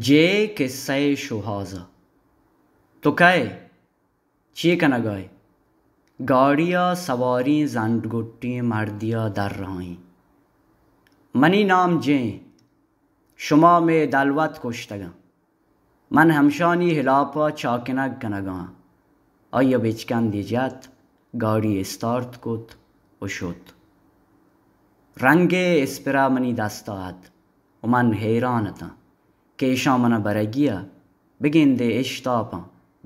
جے کسہ ءِ شوہاز ءَ۔ تو کئے؟ چے کنگ ءَ ئے؟ گاڑی ءَ سواریں زنڈ گٹیں مردے ءَ درائیں۔ منی نام جے ایں۔ شما مئے دلوت کشتگ اَنت۔ من ہمشانی ہلاپ ءَ چاکنگ کنگ ءَ آں۔ آئی ءَ بچکندے جت، گاڑی استارت کت ءُ شت۔ رنگ ءِ اسپرا منی دست ءَ اَت ءُ من ہیران اَتاں کہ ایشاں من ءَ برگی ءَ، بگندے اشتاپاں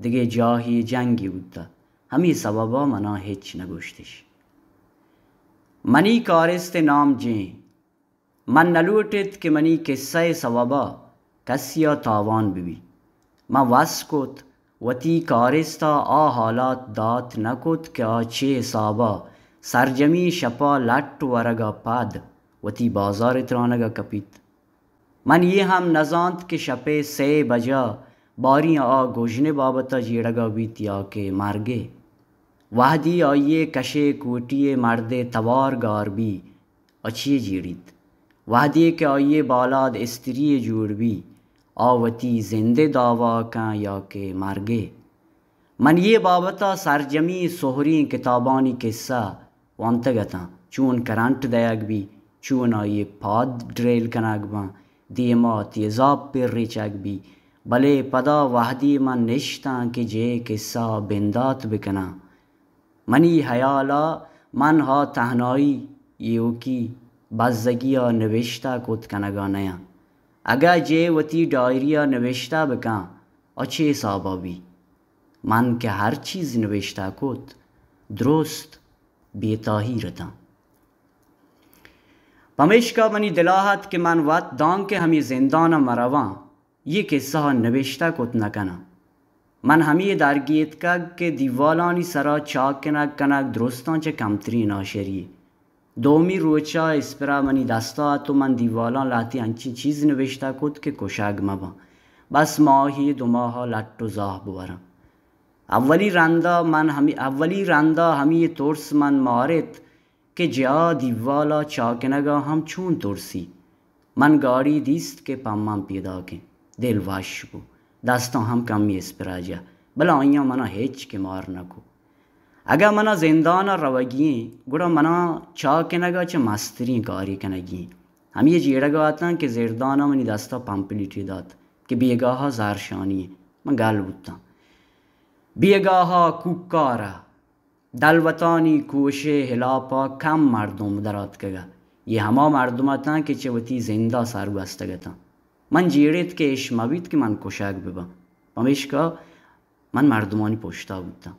دگہ جاہے جنگے بوتہ، ہمے سبب ءَ من ءَ ہچ نہ گوشتش۔ منی کارست ءِ نام جے ایں۔ من نہ لوٹ اِت کہ منی کسہ ءِ سوب ءَ کسے ءَ تاوان بہ بیت۔ من وس کت، وتی کارست ءَ آ حالات دات نہ کت کہ آ چے حساب ءَ سرجمیں شپ ءَ لٹ ورگ ءَ پد وتی بازار ءِ ترانگ ءَ کپیت۔ من اے ہم نہ زانت کہ شپ ءِ سئے بج ءَ باریں آ گژن ءِ بابت ءَ جیڑگ ءَ بیت یا کہ مرگ ءِ۔ وہدے آئی ءِ کش ءِ کوٹی ءِ مرد ءِ توار گار بی، آ چے جیڑیت؟ وہدے کہ آئی ءِ بالاد استری یے جوڑ بی، آ وتی زند ءِ دعوا کن یا کہ مرگ ءِ؟ من اے بابت ءَ سرجمیں سہریں کتابانی کسہ وانتگ اتاں، چون کرنٹ دئیگ بی، چون آئی ءِ پاد ڈریل کنگ باں، دیما تیزاب پر ریچگ بی، بلے پدا وہدے من نشتاں کہ جے کسہ ءَ بندات بکناں، منی ہیال ءَ من ہا تہنائی ایوکی بزگی ءَ نبشتہ کت کنگ ءَ نیاں۔ اگاں جے وتی ڈائری ءَ نبشتہ بکن، آ چے حساب ءَ بی؟ من کہ ہر چیز نبشتہ کت، درست بے تاہیر اتاں۔ پمیشکا منی دل ءَ ات کہ من وت دانکہ ہمے زندان ءَ مہ رواں، اے کسہ ءَ نبشتہ کت نہ کناں۔ من ہمے درگیتکگ کہ دیوالانی سرا چاکنگ کنگ درستاں چہ کمتریں ناشری۔ دومی روچ ءَ اسپرا منی دست ءَ ات ءُ من دیوالاں لہتے انچیں چیز نبشتہ کت کہ کشگ مہ باں، بس ماہے دو ماہ ءَ لٹ ءُ زاہ بوراں۔ اولی رند ءَ من ہمے، اولی رند ءَ ہمے ترس من مارت کہ جیا دیوال ءَ چاکنگ ءَ ہم چون ترسی۔ من گاڑی دیست کہ پمن پیداک انت۔ دل وش بو۔ دستاں ہم کمی اسپرا جت، بلے آیاں من ءَ ہچ کہ مار نہ کو۔ اگاں من ءَ زندان ءَ روگی انت، گڑا من ءَ چاکنگ ءَ چہ مستریں کارے کنگی انت۔ ہمے جیڑگ ءَ اتاں کہ زردان ءَ منی دست ءَ پمپلیٹے دات کہ بیگاہ ءَ زہرشانی انت۔ من گل بوتاں۔ بیگاہ ءَ کوکار ءَ دلوتانی کوش ءِ ہلاپ ءَ کم مردم در آتکگ ءُ اے ہما مردم اتاں کہ چہ وتی زند ءَ سر گوستگ اتاں۔ من جیڑت کہ اش مہ بیت کہ من کشگ بہ باں، پمیشکا من مردمانی پشت ءَ بوتاں۔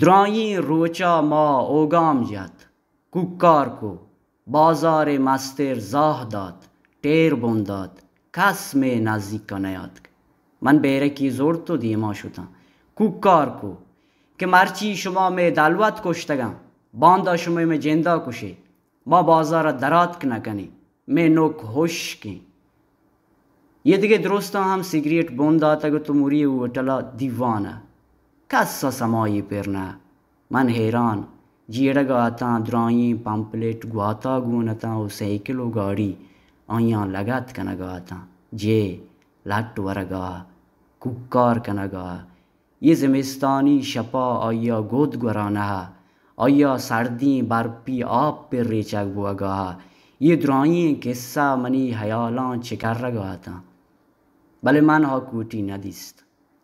درائیں روچ ءَ ما اوگام جت، کوکار کو، بازار ءِ مستر زاہ دات، ٹیر بن دات، کس مئے نزیک ءَ نیاتک۔ من بیرکی زرت ءُ دیما شتاں۔ کوکار کو کہ مرچی شما مئے دلوت کشتگاں، باندا شما مئے جندا کشے، ما بازار ءَ دراتک نہ کنیں، مئے نک ہشک انت۔ اے دگہ درستاں ہم سگریٹ بن داتگ ات ءُ مری ہوٹل ءَ دیوان ءَ۔ کس ءَ سمائی پر نہ۔ من ہیران، جیڑگ ءَ اتاں، درائیں پمپلیٹ گوات ءَ گون اتاں ءُ سائیکل ءُ گاڑی آیاں لگت کنگ ءَ اتاں۔ جے لٹ ورگ ءَ، کوکار کنگ ءَ، اے زمستانی شپ ءَ آئی ءَ گد گوران ءَ، آئی ءَ سردیں برپی آپ پر ریچگ بوگ ءَ، اے درائیں کسہ منی ہیالاں چکرگ ءَ اتاں۔ بلے من آ کوٹی نہ دیست۔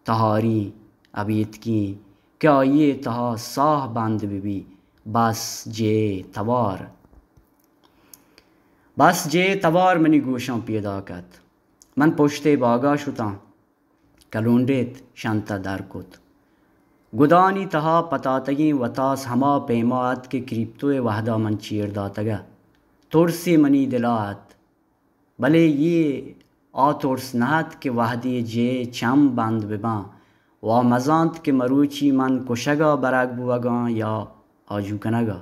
تہاریں ابیتکیں کہ آئی ءِ تہا ساہ بند بہ بی، بس جے توار۔ بس جے توار منی گوشاں پیداک ات۔ من پشت ءِ باگ ءَ شتاں۔ کلونڈیت شنت ءَ در کت۔ گدانی تہا پتاتگیں وتاس ہما پیما ات کہ کریپتو ءِ وہد ءَ من چیر داتگ ات۔ ترسے منی دل ءَ ات۔ بلے اے آ ترس نہ ات کہ وہدے جے چم بند بہ باں ءُ آ مزانت کہ مروچی من کشگ ءَ برگ بوگ ءَ آں یا آجو کنگ ءَ۔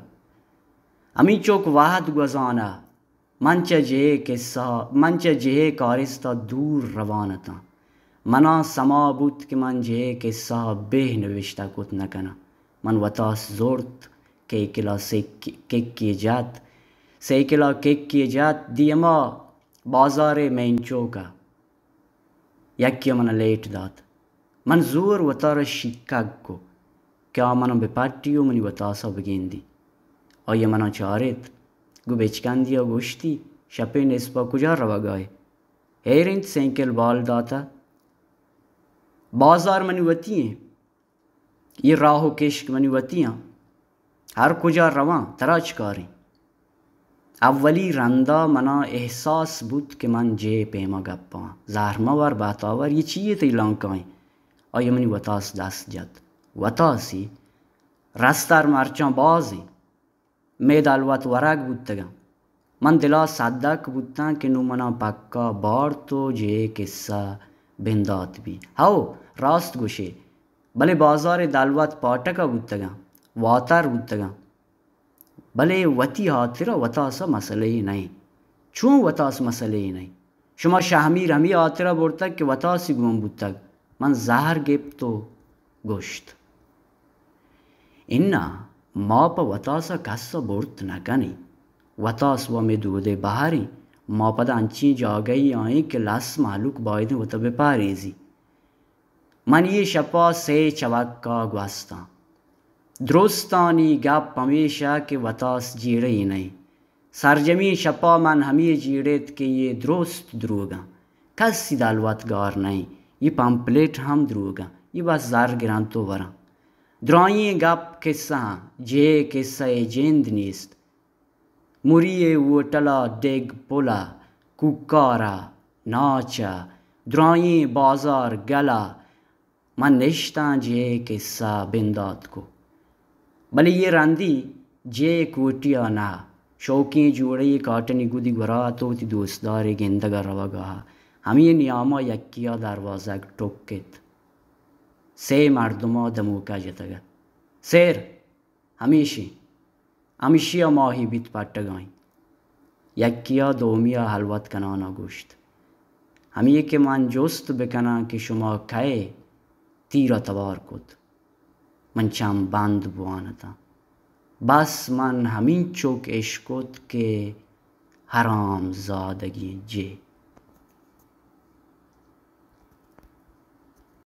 ہمینچک وہد گوزان ات۔ من چہ جے ءِ کسہ، من چہ جے ءِ کارست ءَ دور روان اتاں۔ من ءَ سما بوت کہ من جے ءِ کسہ ءَ بہ نبشتہ کت نہ کناں۔ من وتاس زرت، سائیکل ءَ سک-، ککے جت، سائیکل ءَ ککے جت، دیما بازار ءِ مین چوک ءَ۔ یکے ءَ من ءَ لیٹ دات۔ من زور وتارا شیکگ کو کہ آ من ءَ بہ پٹی و منی وتاس ءَ بگندی۔ آئی ءَ من ءَ چارت، گوں بچکندی ءَ گوشتی، شپے نصف ءَ کجا روگ ءَ ئے؟ ہیر انت سینکل بال داتہ۔ بازار منی وتی ایں۔ اے راہ و کشک منی وتی آں۔ ہر کجا رواں، ترا چہ کاریں؟ اولی رندا منا احساس بوت کہ من جے پیما گپاں۔ زہر مور، بہتاور، اے چی یے تئی لانکائیں؟ آئی ءَ منی وتاس دست جت۔ وتاسی؟ رستر مرچاں بازیں۔ مئے دلوت ورگ بوتگاں۔ من دلا سدک بوتاں کہ نوں منا پکا بارت و جے کسہ بندات بی۔ ہئو، راست گوشے، بلے بازارے دلوت پاٹکا بوتگاں، واتر بوتگاں۔ بلے وتی ہاترا وتاسا مسئلہ یے نئیں۔ چون وتاس مسئلہ یے نئیں؟ شما شہمیر ہمے ہاترا برتگ کہ وتاسی گون بوتگ۔ من زہر گپت و گوشت، اناں، ما پہ وتاسا کس ءَ برت نہ کنیں۔ وتاس و ہمے دود ءِ بہریں۔ ما پدا انچیں جاگہے ءَ ایں کہ لس مہلوک بائدیں وتا بہ پہریزی۔ من اے شپا سے چوکا گوستاں۔ درستانی گپ ہمیش ءَ کہ وتاس جیڑہ یے نئیں۔ سرجمیں شپا من ہمے جیڑت کہ اے درست دروگاں۔ کسی دلوت گار نئیں۔ اے پمپلیٹ ہم دروگاں۔ اے بس زر گرنت و وراں۔ درائیں گپ کسہاں، جے کسہ ءِ جند نیست۔ مری ءِ ہوٹل ءَ، ڈگ پل ءَ، کوکار ءَ، ناچ ءَ، درائیں بازار گل ءَ، من نشتاں جے کسہ بندات کو۔ بلے اے رندی جے کوٹی ءَ نہ، شوکیں جوڑے کاٹنی گدی گورا ات و وتی دوستدارے گندگ ءَ روگ ءَ۔ ہمے نیاما یکے ءَ دروازگ ٹک ات۔ سے مردماں دموکا جتگ ات۔ سیر! ہمیشیں، ہمشی ءَ ماہی بیت پٹگائیں۔ یکے ءَ دومی ءَ ہلوت کنان ءَ گوشت، ہمے کہ من جست بکناں کہ شما کئے تیر ءَ توار کت؟ من چم بند بوان اتاں۔ بس من ہمینچک اشکت کہ حرام زادگیں جے۔